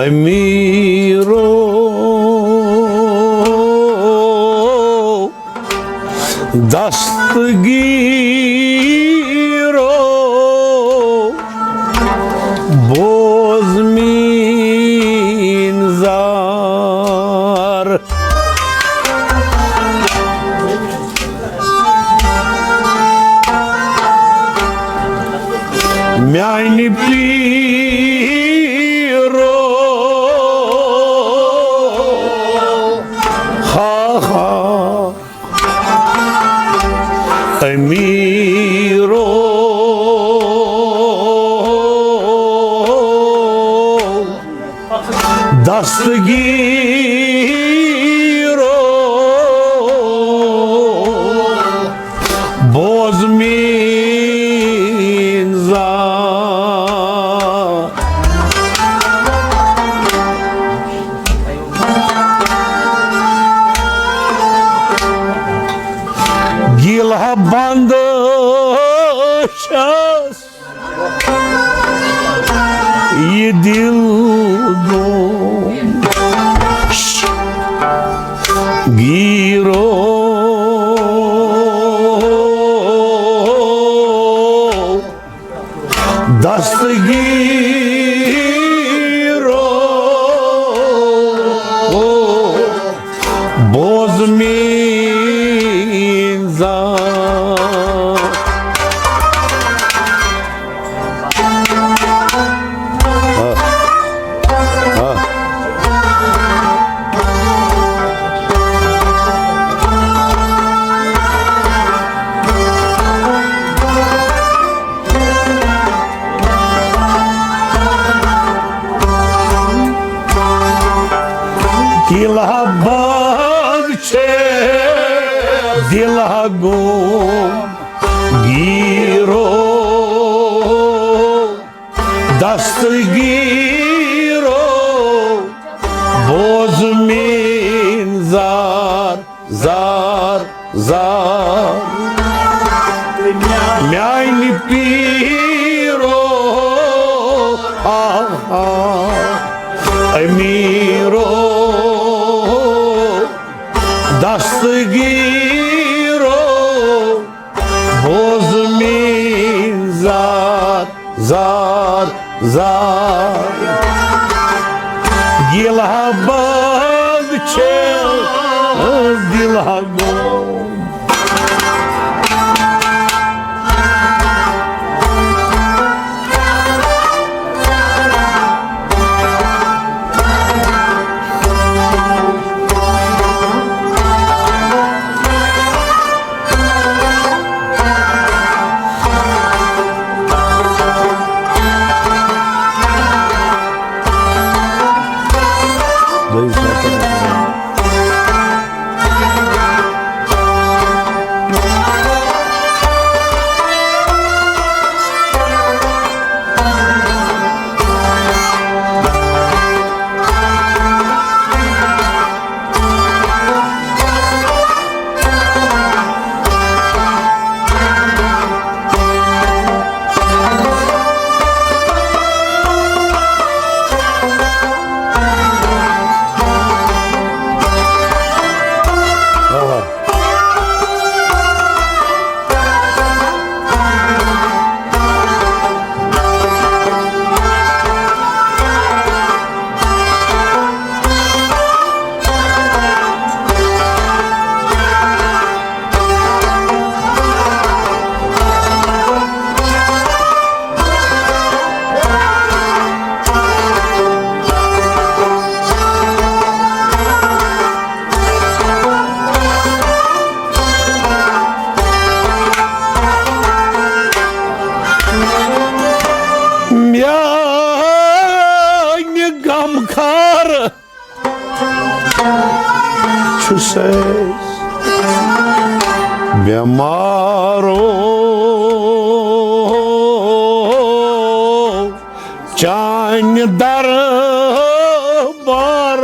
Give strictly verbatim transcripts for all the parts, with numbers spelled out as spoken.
أمیٖرو، دستگیٖرو، بوز میٛٲنۍ زار۔ میانہِ پیٖرو، ہا ہا، أمیٖرو، دستگیٖرو، بوز میٛٲنۍ زار۔ گِلہٕ بنٛد چھَس یہِ دِل گوٚو گیٖرو، دستگیٖرو، بوز میٛٲنۍ زار۔ دِلہ بنٛد چھَس دِلہ گوٚو گیٖرو، دستگیٖرو، بوز میٛٲنۍ زار۔ زار، زار۔ میانہِ پیٖرو، آ، آ، أمیٖرو، دستگیٖرو، بوز میٛٲنۍ زار۔ زار، زار۔ گِلہٕ بنٛد چھَس دِلہ گوٚو۔ میانہِ غمخار چھُس بٮ۪مارو چانہِ دربار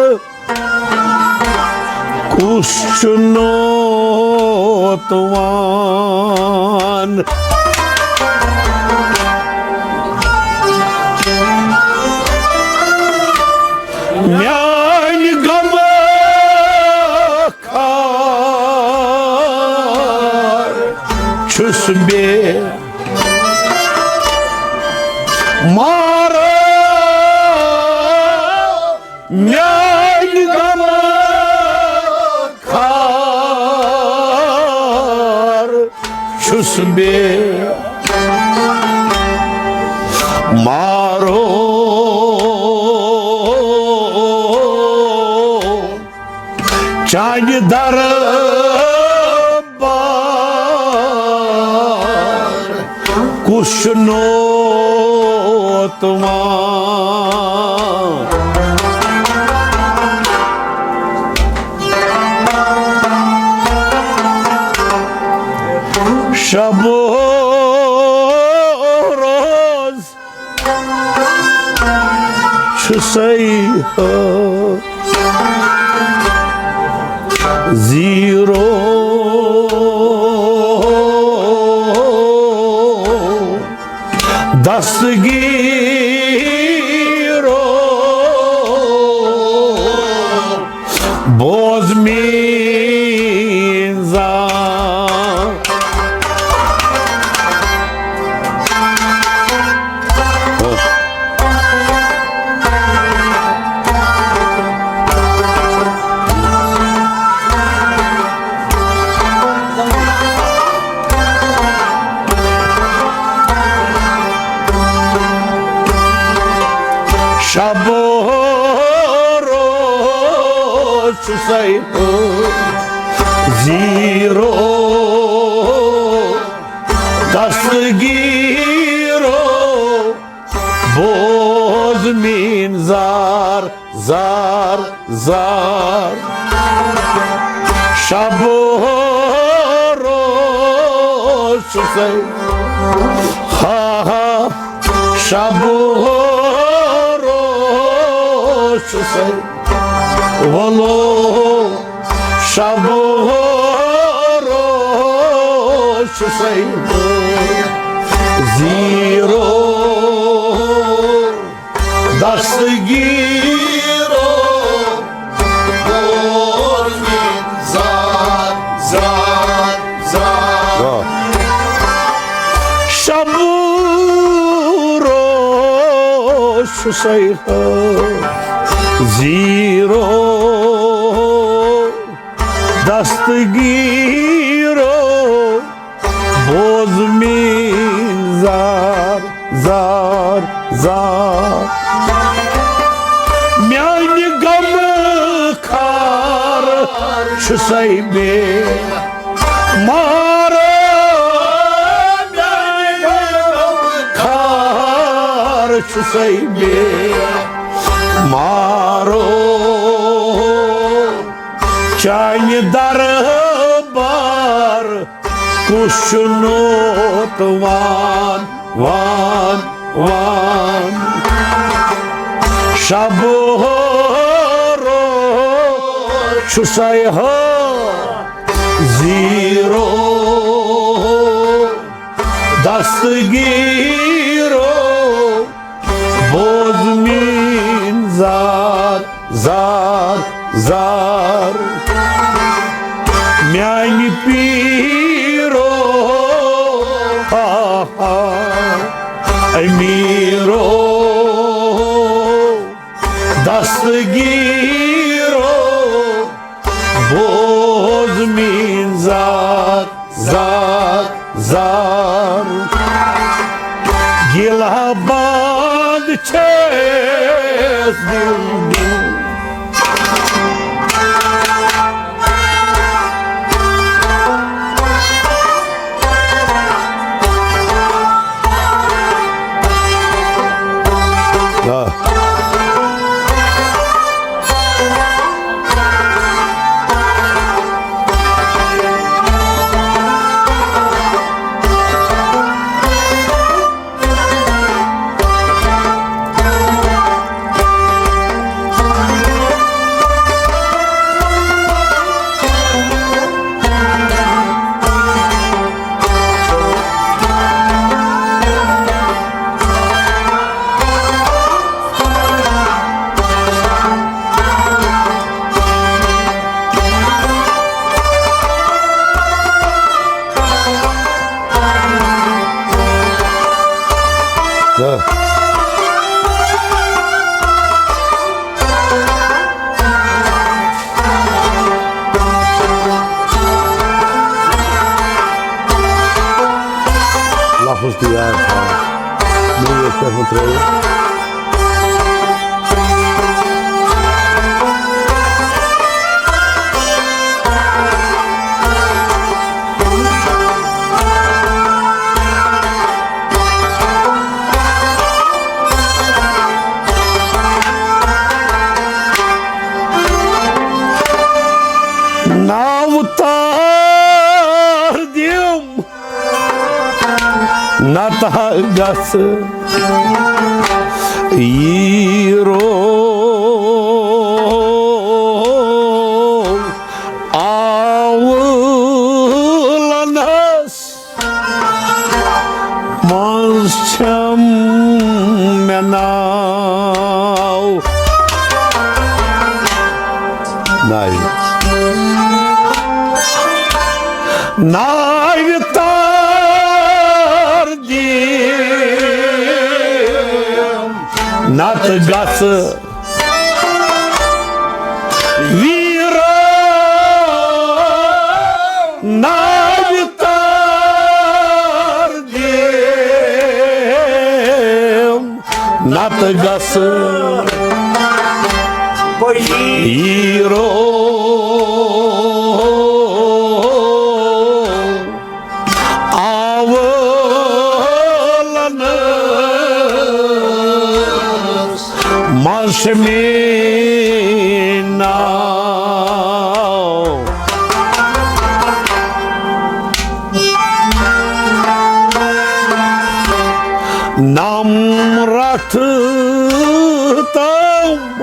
کُس چھُ نوتوان؟ میانہِ غمہٕ خار چھُس بے مارو، میانہِ غمہٕ خار چھُس بے مارو۔ چانہِ دربار کُس چھُ نوتوان؟ شب و روز چھُسَے ہو زیٖرو دستگیٖرو۔ بوز میٲنۍ زان۔ شب و روز چھُسَے بہٕ زیٖرو دستگیٖرو۔ بوز میٲنۍ زار، زار، زار۔ شب و روز چھُسَے، ہا ہا۔ شب و روز چھُسَے، وَلو۔ شب و روز چھُسَے بہٕ زیٖرو دستگیٖرو۔ بوز میٲنۍ زار، زار، زار۔ واہ۔ شب و روز چھُسَے بہٕ زیٖرو دستگیٖرو۔ بوز میٲنۍ زار، زار، زار۔ میانہِ غمہٕ خار چھُسَے بے مارو، میانہِ غمہٕ خار چھُسَے بے مارو۔ چانہِ دربار کُس چھُ نوتوان، وان، وان؟ شب و روز چھُسَے ہو زیٖرو دستگیٖرو۔ بوز میٲنۍ زار، زار، زار۔ میانہِ پیٖرو، ہا، ہا، امیٖرو، دستگیٖرو۔ بوز میٲنۍ زار، زار، زار۔ گِلہٕ بنٛد چھَس دِل، دِل۔ آ۔ تہٕ لفظ تہِ یاد تھاوان۔ میٖر چھُ اوسمُت ترٛٲوِتھ۔ ناو تار دِم، نتہٕ گژھ ییٖرو آولنس منٛز چھَم مےٚ ناو۔ ناوِ۔ ناوِ تار دِم، نتہٕ گژھ ویٖرو۔ ناوِ تار دِم، نتہٕ گژھ ہیٖرو آولنس منٛز چھِ میٲنۍ ناو۔ نمرتھ تام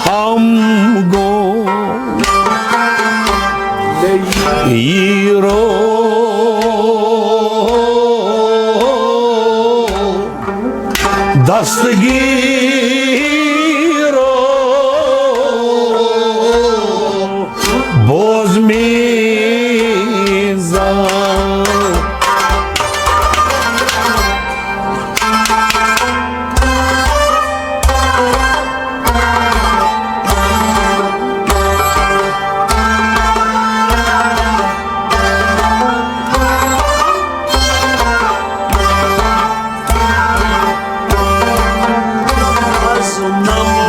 ہم گوٚو ییٖرو۔ دستگیٖرو، بوز میٲنۍ زار۔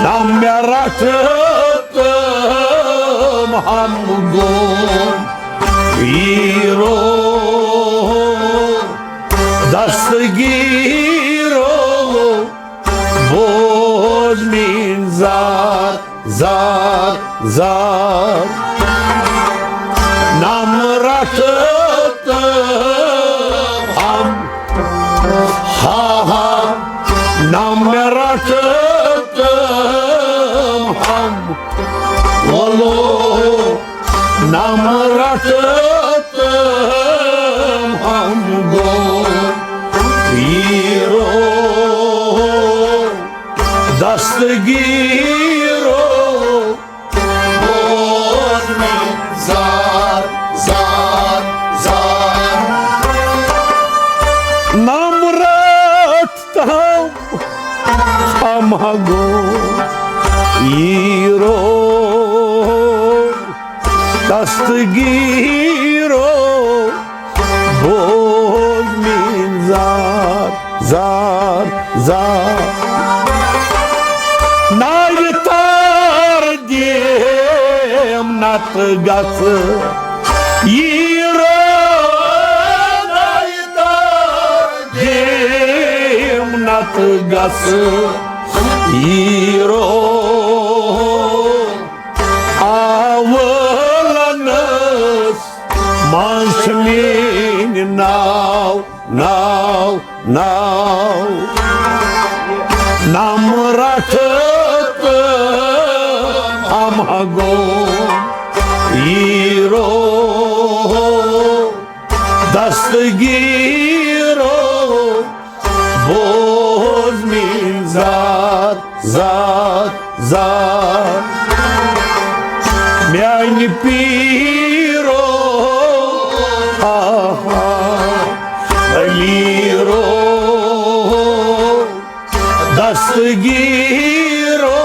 نمرتھ تام ہم گوٚو ییٖرو۔ دستگیٖرو، بوز میٲنۍ زار، زار، زار۔ نمرتھ تام ہم، ہا، ہا، نمرتھ تام ہم، وولو، نمرتھ تام ہم گوٚو ییٖرو۔ دستگیٖرو، بوز میٲنۍ زار، زار، زار۔ نمرتھ تام ہم گوٚو ییٖرو۔ دستگیٖرو، بوز میٲنۍ زار، زار، زار۔ ناوِ تار دِم، نتہٕ گژھ ییٖرو۔ ناوِ تار دِم، نتہٕ گژھ ییٖرو۔ آولنس منٛز چھِ میٲنۍ ناو، ناو، ناو۔ نمرتھ تام ہم گوٚو ییٖرو۔ دستگیٖرو، بوز میٲنۍ زار، زار، زار۔ میانہِ پیٖرو، آہا، علی دستگیرو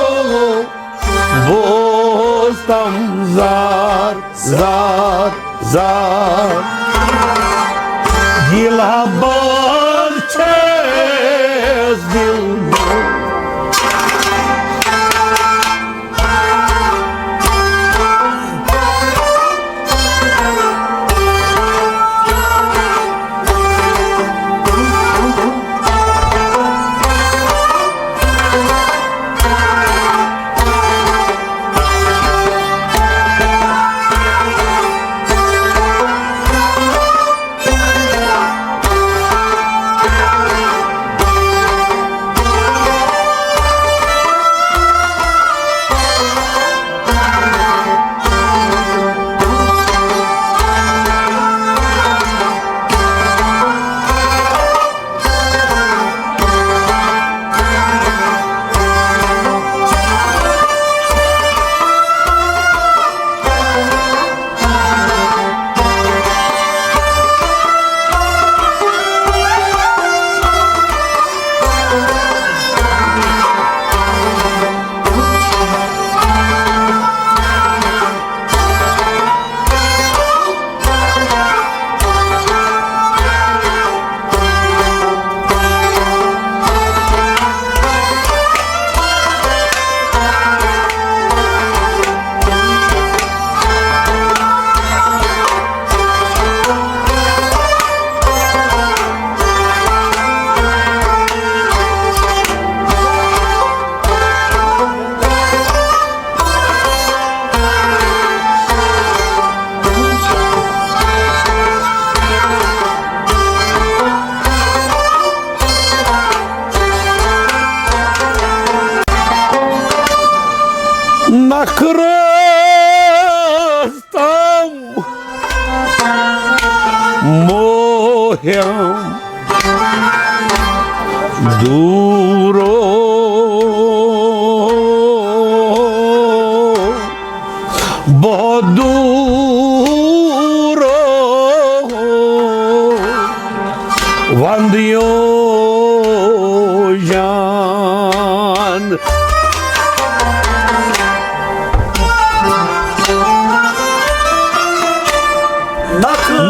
بوزتم زار، زار، زار. گیلہ بار چھس دل. نکھرس تام موہم دوٗرو، بہت دوٗرو، وندیو جان.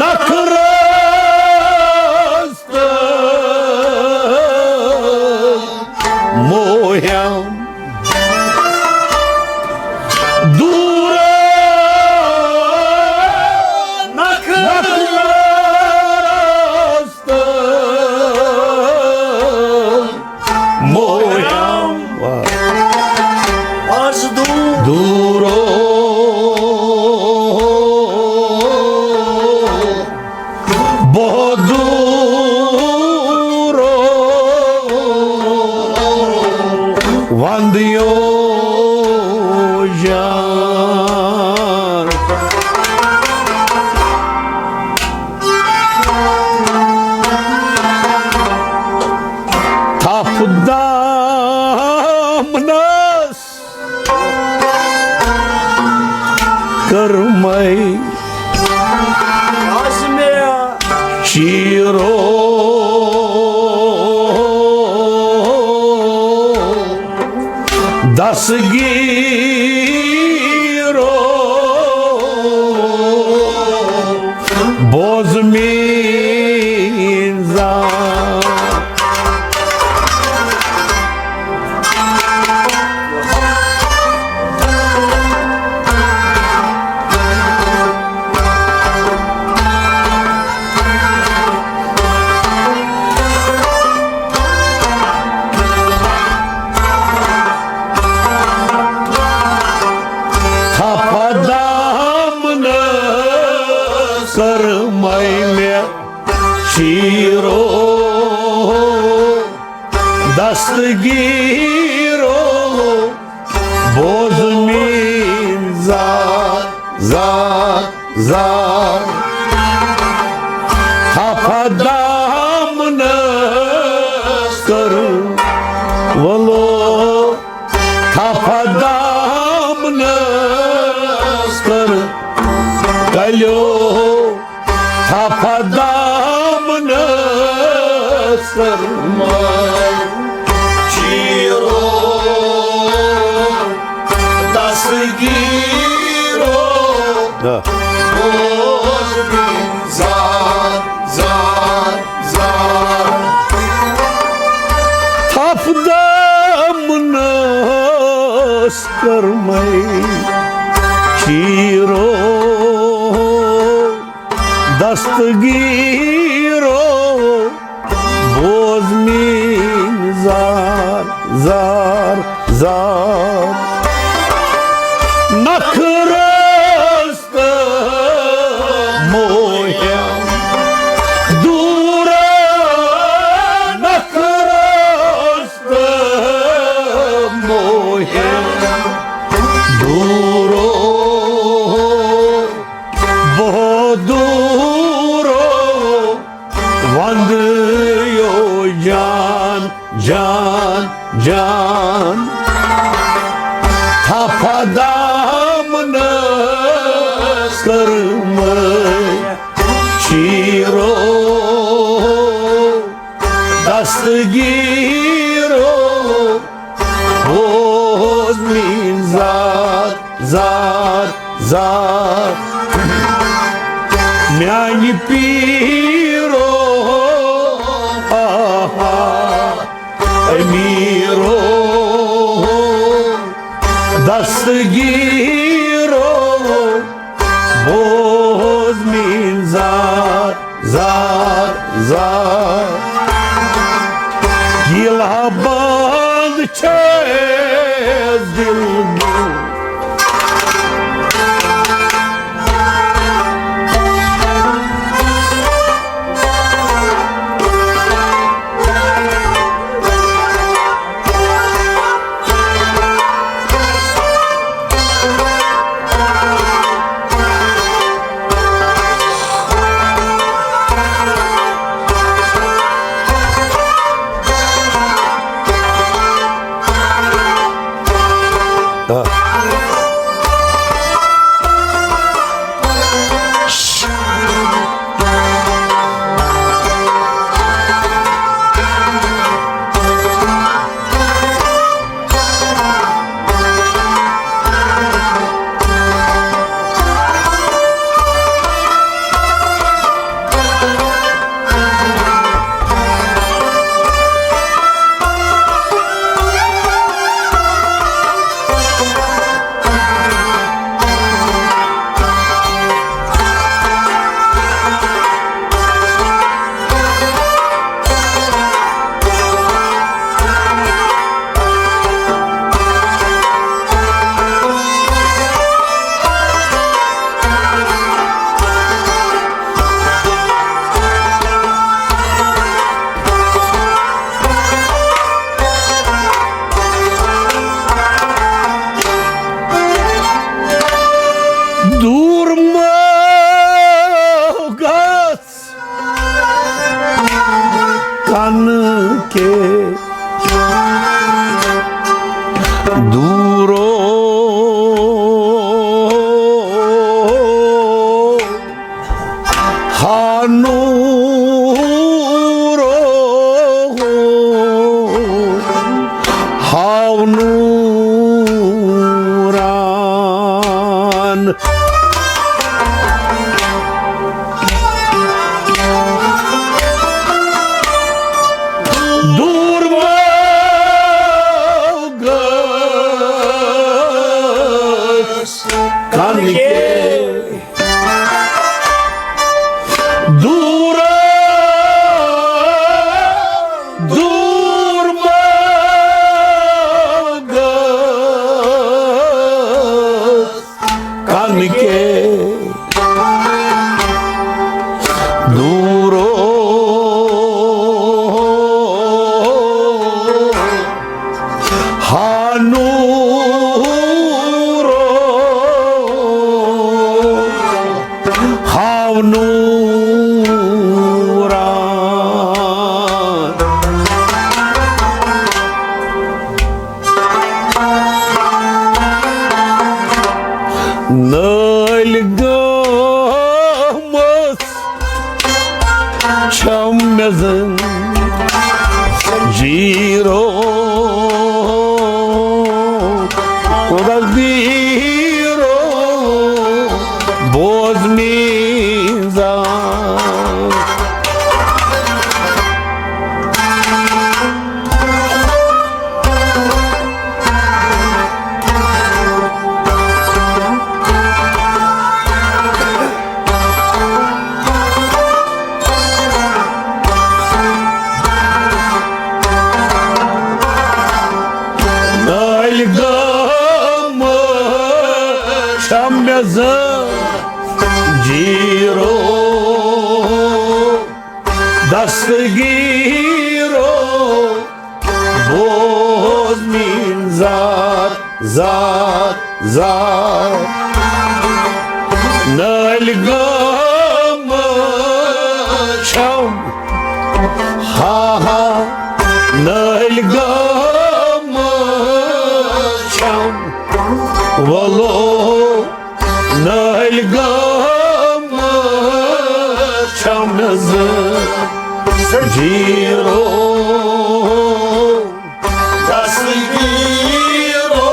نکھرس تہٕ موہم دوٗر نکھرس تہٕ موہم. واہ. از دوٗر. دوٗرو، بہت دوٗرو، وندیو جان. تھپھ دامنس کٔرمَے شیرو دستگیرو، بوز میٲنۍ زار. تھپھ دامنس کٔرمَے مےٚ شیرو دستگیرو، بوز میٲنۍ زار، زار، زار. تھپھ دامنس کٔر ولو، تھپھ دامنس کٔر کلیو، تھپھ دامنس کٔر ماے. آ۔ بوز میٲنۍ زار، زار، زار۔ تھپھ دامنس کٔرمَے چیٖرو دستگیٖرو، بوز میٲنۍ زار، زار، زار۔ نخرس تہٕ موہم دوٗر، نخرس تہٕ موہم دوٗرو، بہت دوٗرو۔ وندیو جان، جان، جان۔ تھپھ دامنس کٔرمَے چیٖرو دستگیٖرو، بوز میٲنۍ زار، زار، زار۔ میانہِ پیٖرو، آہا، أمیٖرو، دستگیٖرو، بوز میٲنۍ زار، زار، زار۔ گیلہ بند چھس دل۔ دوٗر مہ گژھ کنہٕ کے دوٗرو، ہاو نوٗرو، ہاو نوٗران۔ دوٗر مہ گژھ کنہٕ کے دوٗر، دوٗر مہ گژھ کنہٕ کے دوٗرو، ہاو نوٗرو، ہاو نوٗران۔ نٲلۍ گٲمٕژ چھم مےٚ زنجیٖرو، تقدیٖرو، زنجیرو دستگیرو بوز میٲنۍ زار، زار، زار۔ نٲلۍ گام چھم، ہا ہا، نٲلۍ گام چھم، وَلو نٲلۍ گام چھم زنجیرو دستگیرو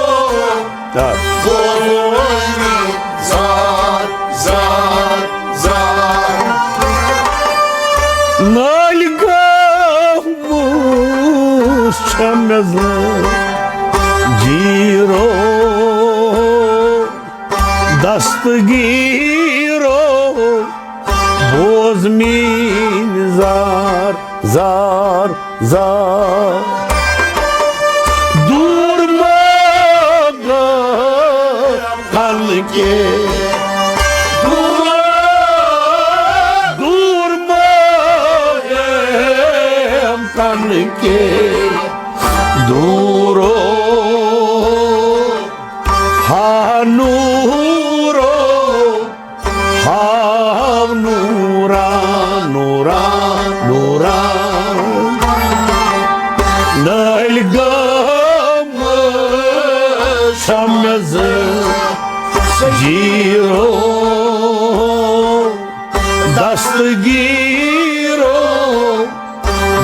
آ۔ بوز میٲنۍ زار، زار، زار۔ نٲلۍ گام چھم زنجیرو دستگیرو بوز میٲنۍ زار، زار، زار۔ دوٗر مہ گژھ کن کے، دوٗر، دوٗر مہ گژھ کن کے، دوٗرو ہا نوٗرو، ہاو نوٗران، نوٗران، نوٗران۔ نٲلۍ گام چھم زنجیرو دستگیرو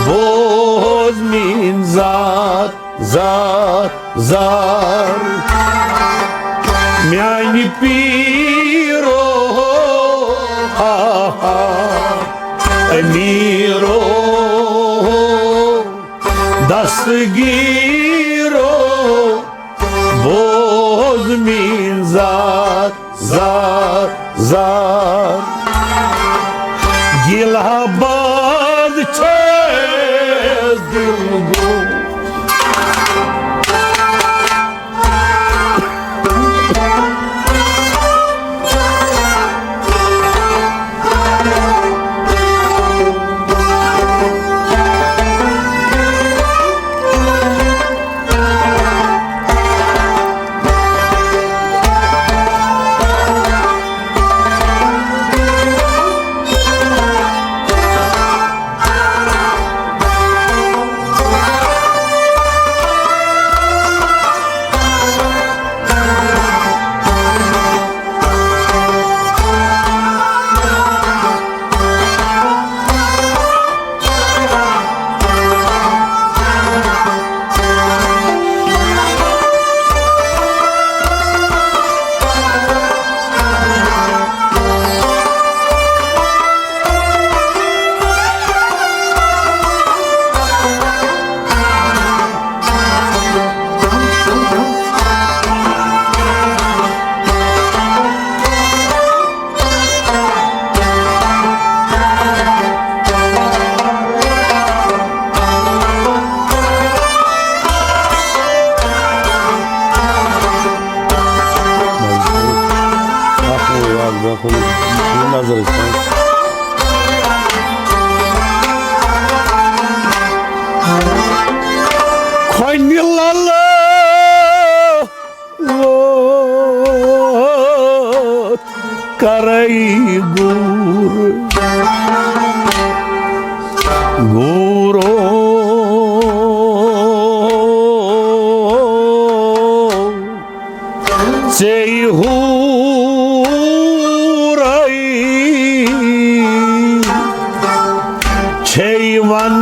بوز میٲنۍ زار، زار، زار۔ میانہِ پیٖرو، ہا ہا، أمیٖرو، دستگیٖرو، بوز میٲنۍ زار۔ زار، زار۔ گیلہٕ باد چھس دل گوٚو۔ اکھ وُہ، اکھ دَہ، نظر ٲسۍ تھاوان۔ کھۄنہِ لَلہٕ ووت کرے گوٗر، گوٗرو۔ ژے ہورے چھے ونوان۔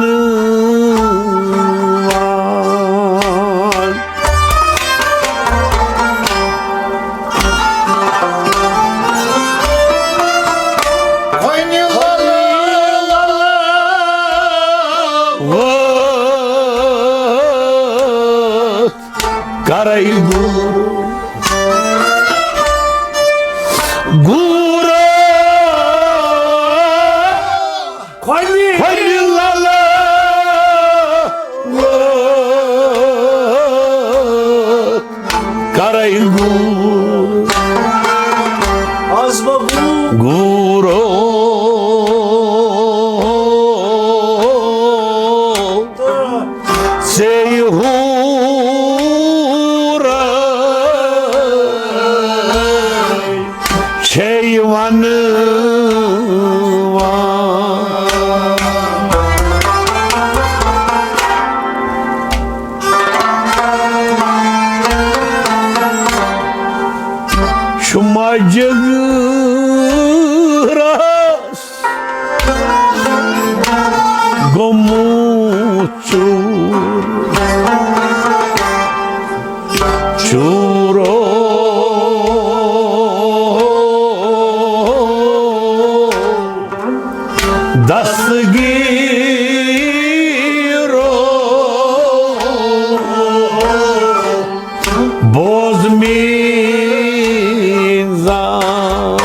وٲتۍ کرے گوٗر، گوٗرا۔ کھۄنہِ، کھۄنہِ لَلہٕ وٲتۍ کرے گوٗر۔ چوٗر، چوٗرو دستگیٖرو۔ بوز میٲنۍ زان۔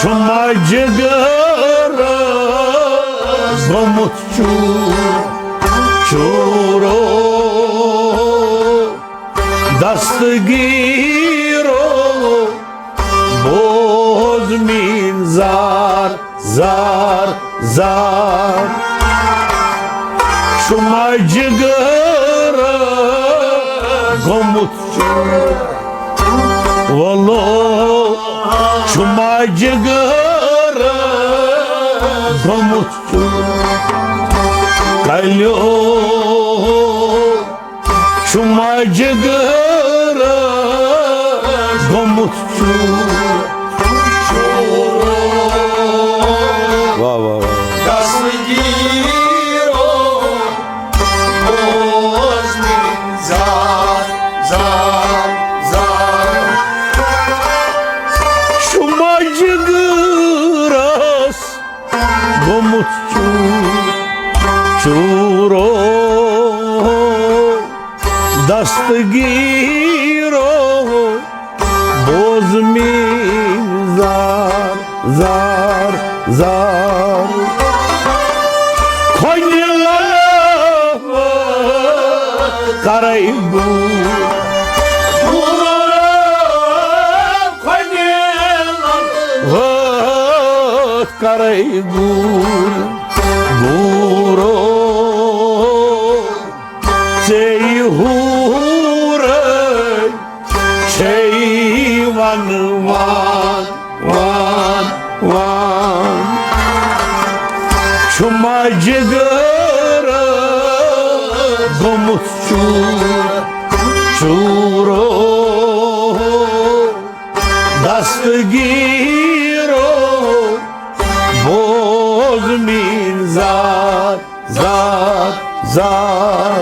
چھُ مجہِ گٲرس گوٚمُت چوٗر، چوٗرو دستگیٖرو۔ بوز میٲنۍ زار، زار، زار۔ چھُ مجہِ گٲرس گوٚمُت چوٗر۔ وَلو چھُ مجہِ گٲرس گوٚمُت چوٗر۔ کلیو چھُ مجہِ گٲرس گوٚمُت چوٗر۔ واہ، واہ، واہ۔ دستگیٖرو بوز میٲنۍ زار، زار، زار۔ چھُ مجہِ گٲرس گوٚمُت چوٗر، چوٗرو دستگیٖرو۔ بوز میٲنۍ زار، زار، زار۔ کھۄنہِ للہٕ کرے گوٗر، گوٗر، کھۄنہِ للہٕ کرے گوٗر، گوٗرو۔ ژے حورے چھے ونوان، وان، وان۔ چھُ مجہِ گٲرس گوٚمُت چوٗر، چوٗرو دستگیٖرو۔ بوز میٲنۍ زار، زار، زار۔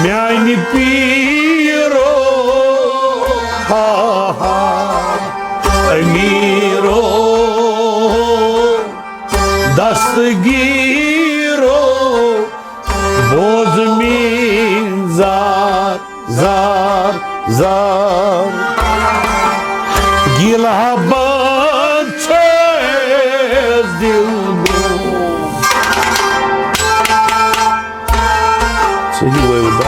میانہِ پیٖرو، ہا، ہا، أمیٖرو، دستگیٖرو۔ بوز میٲنۍ زار، زار، زار۔ گیلہٕ ہا بنٛد چھَس دِل گوٚو۔ صحیح وَیوٕ بَب۔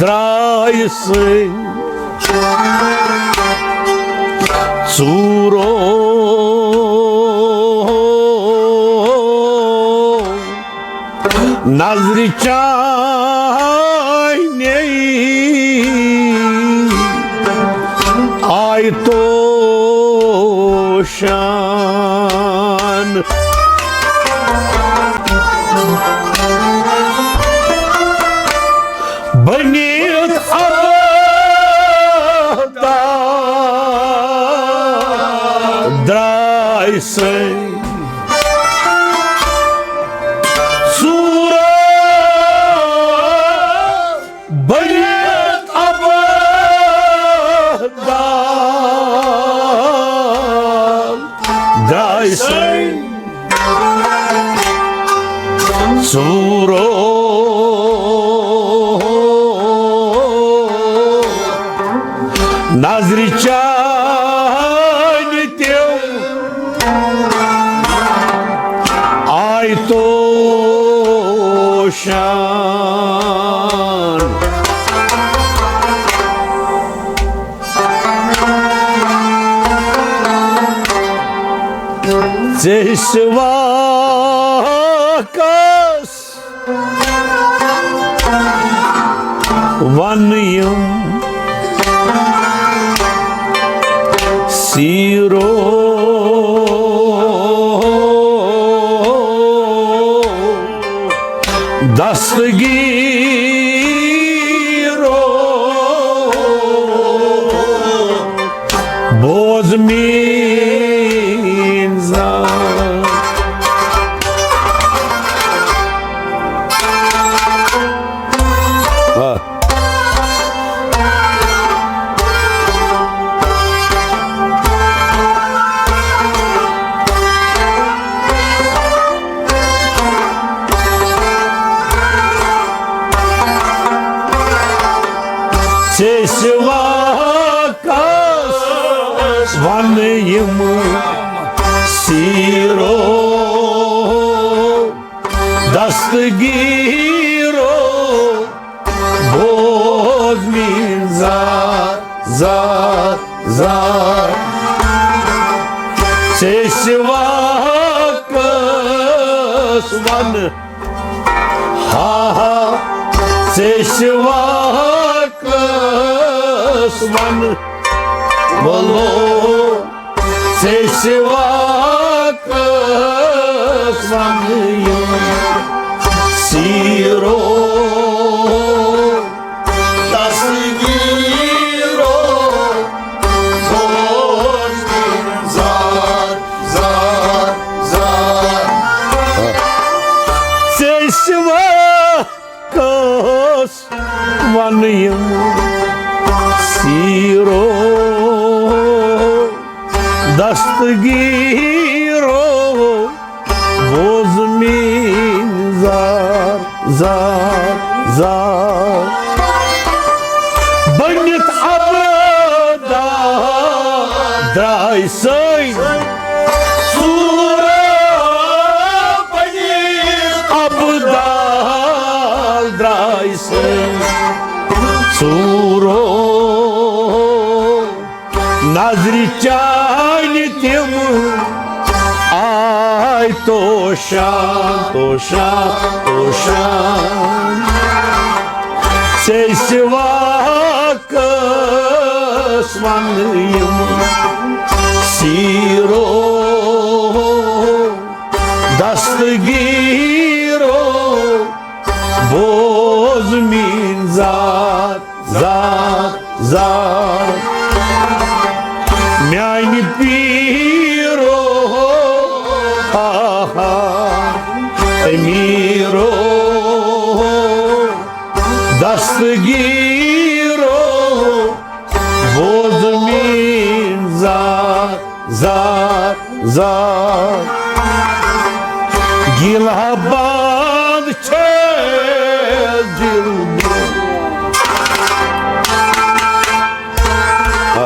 درٛاے سٔنۍ ژوٗرو نظرِ چانہِ آیہِ توشان۔ بٔنِتھ اَبَدا درٛاے سٔنۍ ژوٗرو بٔنِتھ اَبَدا درٛاے سٔنۍ ژوٗرو نظرِ چانہِ تِم آیہِ توشان۔ ژےٚ سِوا کس ونہٕ یِم سیٖرو دستگیٖرو؟ بوز میٲنۍ زار۔ آ۔ ژےٚ سِوا کس ونہٕ یِم سیٖرو دستگیٖرو؟ بوز میٲنۍ زار، زار، زار۔ ژےٚ سِوا کس ونہٕ، ہا ہا، ژےٚ سِوا کس ونہٕ، ولو ژےٚ سِوا کس ونہٕ یِم سیٖرو دستگیٖرو؟ بوز میٲنۍ زار، زار، زار۔ ژےٚ سِوا کس ونہٕ یِم سیٖرو دستگیٖرو؟ بوز میٲنۍ زار، زار، زار۔ بٔنِتھ اَبدال درٛاے سٔنۍ ژوٗرو، بٔنِتھ اَبدال درٛاے سٔنۍ ژوٗرو۔ نظرِ چانہِ تِم آے توشان، توشان، توشان۔ ژےٚ سِوا کس ونہٕ یِم سیٖرو دستگیٖرو؟ بوز میٲنۍ زار، زار، زار۔ میانہِ پیٖرو، ہا ہا، أمیٖرو، دستگیٖرو، بوز میٲنۍ زار، زار، زار۔ گِلہٕ بنٛد چھے دِل۔ آ۔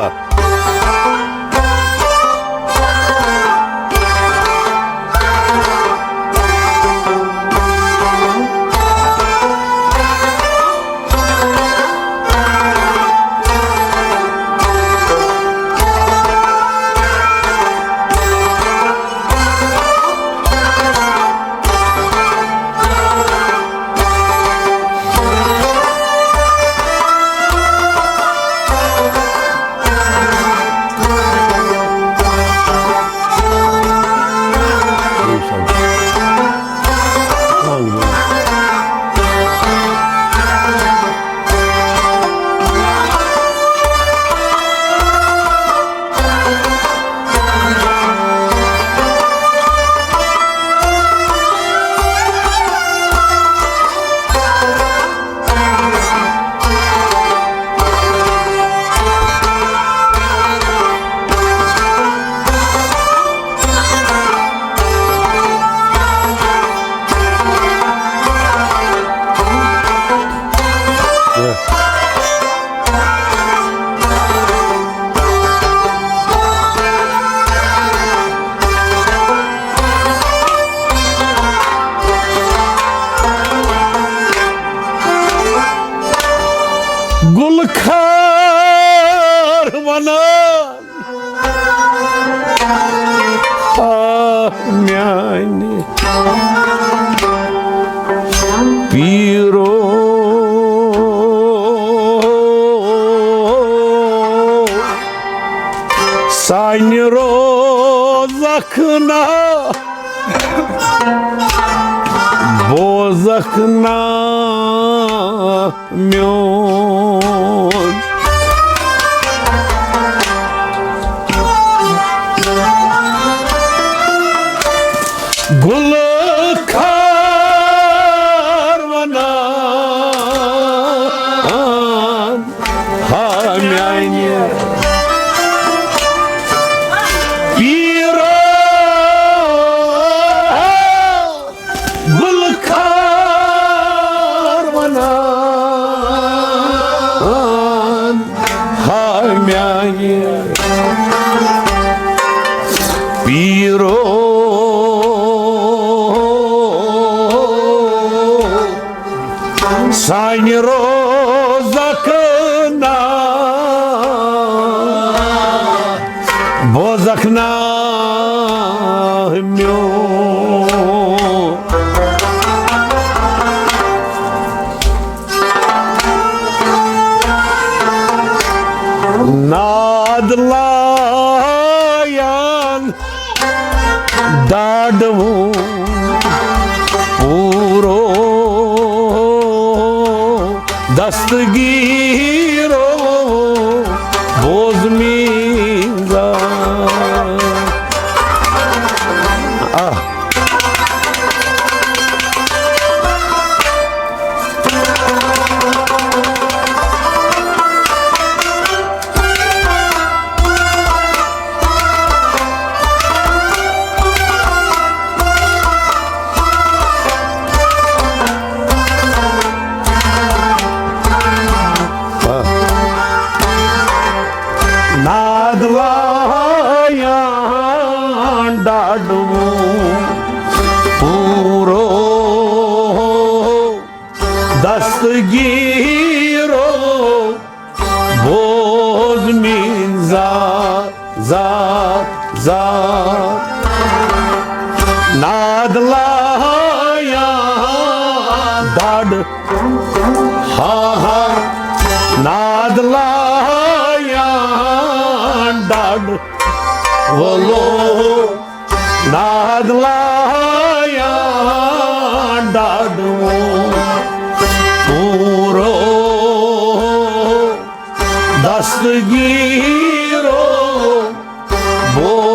خار ونان، آہ میانہِ پیٖرو، سانہِ روزکھ نا، بوزکھ نا میون۔ گُلہٕ خار ونان، ہا میانہِ پیٖرو، گُلہٕ خار ونان، ہا میانہِ پیٖرو، سانہِ روزکھ نا، بوزکھ نا میون۔ ناد لایان ڈاڈوُن پوٗرو دستگیٖرو بوز میٖنزا۔ آہ۔ ناد لایان ڈاڈوُن پوٗرو دستگیٖرو بوز میٖنزا، زا، زا۔ ناد لایان ڈاڈ، ہا، ہا۔ ناد لایان ڈاڈ وولو۔ ناد لایان ڈاڈوُن پوٗرو دستگیٖرو بوز